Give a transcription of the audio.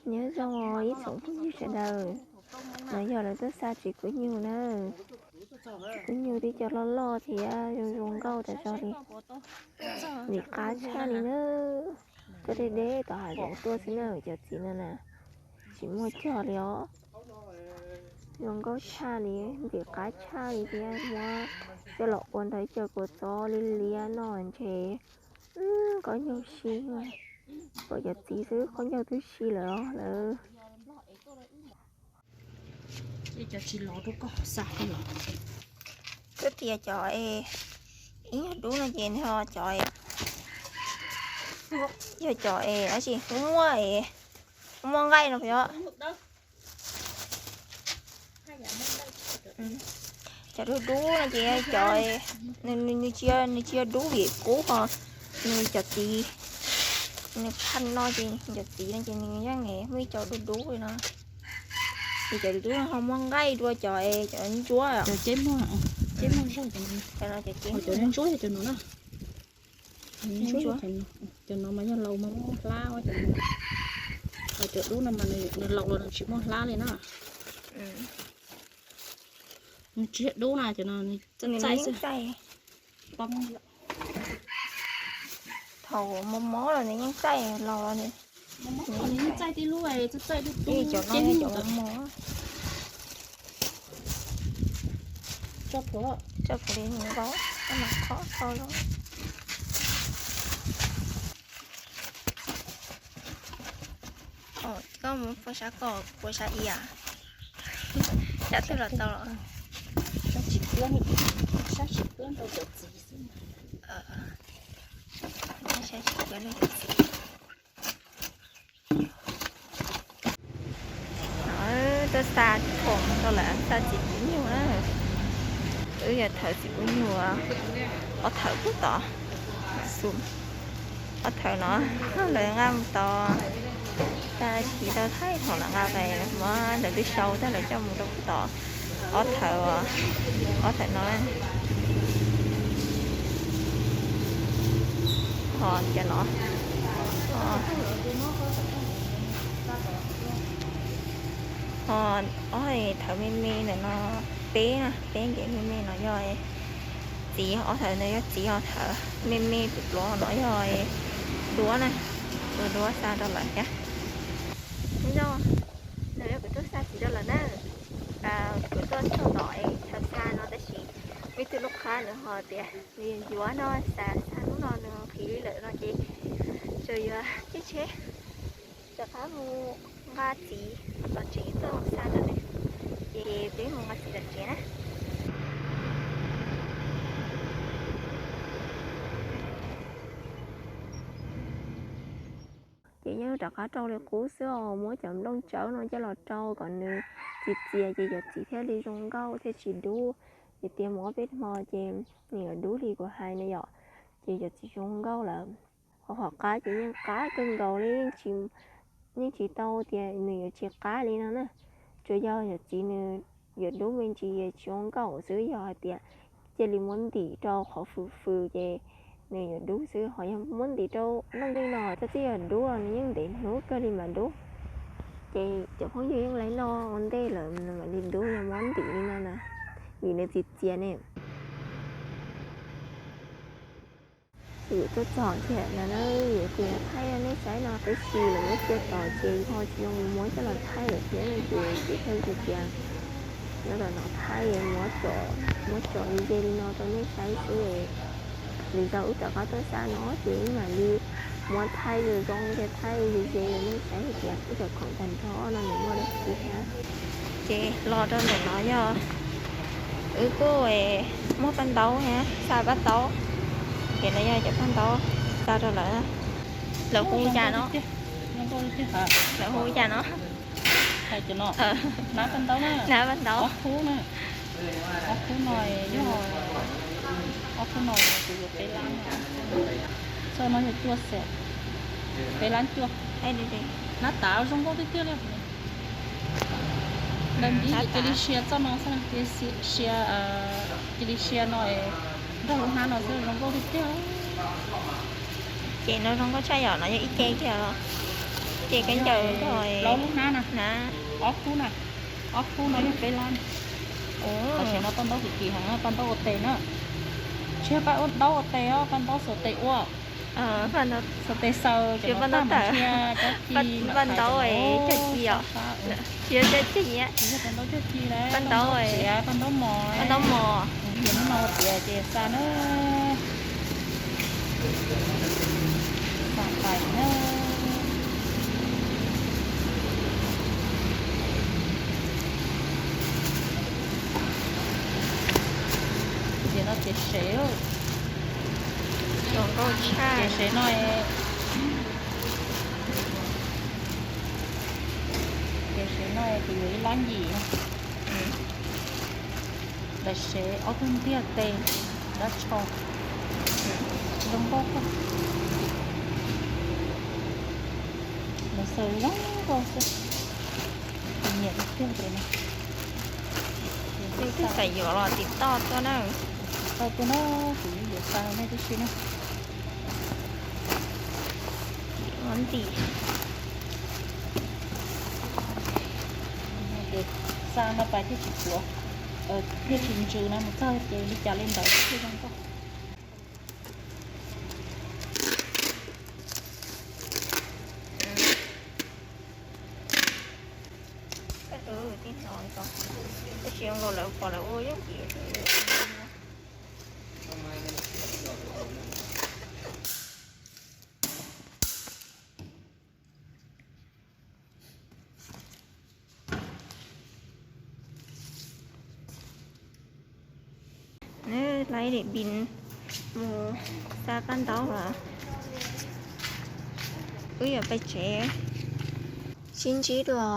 Nyob zoo ib tsoom phooj ywg sawv daws, no yog lawv tuaj xa txiv kuv nyuj na. Txiv kuv nyuj tib co loj loj thiab zoo zoo nkauj tas zog li. Ntim qab tshaj li na. Tuaj deb deb tom hav zoov tuaj xwb na, cov txiv no na, tsis muaj cog li os. Zoo nkauj tshaj li, ntim qab tshaj li thiab muab coj los ua nrog ib co kua txob liab liab no ntshe qaub ncaug si. Pom cov txiv xwb qaub ncaug twb si lawm os lawv. Twb tias cov es ib nyuag dub no ces nws ho cov es, yog cov es dab tsi, muaj es, muaj nqaij no puas yog? Cov dub dub no ces cov, nws tsis yog dub vim qub ho, nws cov txiv, nws phaj no ces cov txiv no ces nws yeej muaj ib co dub dub li no. Ces cov dub dub no ho muaj nqaij dua cov, cov ntsuab, cov ntsuab yog cov no na. Cov no mas yog laus mas muaj hlab, cov dub no mas nws laus los nws tsis muaj hlab li na. Nws tsis yog dub na, cov no nws txaij xwb. Thaum mob mob los nws yeej txaij, laus los nws, nws yeej txaij tib lub, txaij txaij dub dub, cov no yog cov mob mob. Tso plhuav, tso plhuav li nws vau, mas khob tau zoo. Koj mus puas sab ko, puas sab ia? Sab twg los tau los? Sab tsis tuab, sab tsis tuab rau cov txiv xwb. Sab tsis tuab rau cov txiv. No, tuaj xa khoom rau lawv xa txiv kuv nyuj na. Wb yog thawv txiv kuv nyuj, ob thawv pub tod, ob thawv no lawv nqa mus tod, tsis tau thaij thaum lawv nqa, muab lawv twb sau tag lawv coj mus rau pub tod. Ob thawv, ob thawv no, ho cov no, ho ob thawv me me ntawm no, peb na, peb nkev me me no yog txiv, ob thawv ntawd yog txiv, ho thawv me me pluav pluav no yog duab na, ua duab xa rau lawv thiab. Nyob zoo, no yog kuv tuaj xa txiv rau lawv na. Kuv tuaj txog tom es chaw xa no tab sis muaj ib tug lub qhab nws ho tias nws yuav no, xa xa hnub no nws nqhis lawm no ces tsuas yuav tib tsheb rov qab mus nqa txiv los tsev tuaj xa rau nws. Ces peb mus nqa txiv los tsev na. Ces yeej rov qab rau li qub xwb os, muab cov nplooj tsawb no coj los rau kom nws txias txias ces cov txiv thiaj li zoo nkauj thiaj tsis dub. Ces tias mus ob peb hmo ces nws yuav dub li kuv hais na yom. Ces cov txiv zoo nkauj lawm. Qhov qab ces yeej qab kawg nkaus li, yeej tsis tau tias nws yuav tsis qab li no na. Tsuas yog cov txiv nws yuav dub me ntsis tsis zoo nkauj xwb, yog hais tias cia li muab ntim rau qhov fws fws ces nws yuav dub xwb, ho yog muab ntim rau nplooj nkeeg no txoj txij yog dub los nws yeej ntev hnub kawg li mas dub. Ces cov phooj ywg yeej laib noj ua ntej lawm nws mam li dub, yog muab ntim li no na, vim nws txias txias ne. Ces kuv tuaj txog thiab no na, kuv yuav thaij nej saib no, tab sis lawv muab cia tod ces ho tsis zoo muab coj los thaij lawm thiab no ces kuv thiaj li tias nyob tom no thaij, muab tso, muab tso ze li no rau nej saib xwb. Lwm zaus wb rov qab tuaj xa no ces wb mam li muab thaij zoo zoo thiab thaij ze ze rau nej saib hais tias wb cov khoom tag nrho no nws muaj dab tsi thiab. Ces los rau ntawm no yog wb kuj muab paj ntaub thiab, xa paj ntaub. Ces no yog cov paj ntaub xa rau lawv. Lawv hu cas no? Lawv hu cas no? Hais tias no, hnab paj ntaub na, hnab paj ntaub. Ob khub na, ob khub no yog, ob khub no kuv yuav peb lab na, txoj no yog cuaj xees, peb lab cuaj. Hnab tav zoo nkauj tiag tiag li. Ntawm ntxiv cia li sia txoj no xwb, cia li sia, cia li sia no nrog lub hnab no xwb, zoo nkauj tiag tiag. Ces no zoo nkauj tshaj yom, no yog ib ce kiag los? Ces khaub ncaws plaub lub hnab na, ob khub na, ob khub no yog peb lab. Tam sim no paj ntaub kim kim heev, paj ntaub ua tes na. Tsis yog paj ntaub ua tes os, paj ntaub xuas tes ua, xuas tes xaws, paj ntaub tawm, paj ntaub cog ci os, tsis yog cog ci, paj ntaub cog ci, paj ntaub, paj ntaub mos, paj ntaub mos. Hnub no ua tiav ces xa na, xa pais na. Tiav no tiav sev, tiav sev no, tiav sev no kuv yuav ib lab yim, lawv sev ob tug ntiag tes, dab tsho, zoo nkauj kawg. Lawv xaws zoo nkauj xwb. Kuv nyiam tiag tiag li no. Leej twg xav yuav los tim toj tuaj na. Tau tuaj na, kuv yuav xa nej tib si na. Ntim, xa no pas thiaj tsis tuav, thiaj tsis ntsws na, mus txog ces li cas li ntawd thiaj zoo nkauj. Tab sis lawv pom lawv ua yooj yim. Neb laiv dim npis mus xa paj ntaub los wb yuav pais tsev, sib ntsib dua.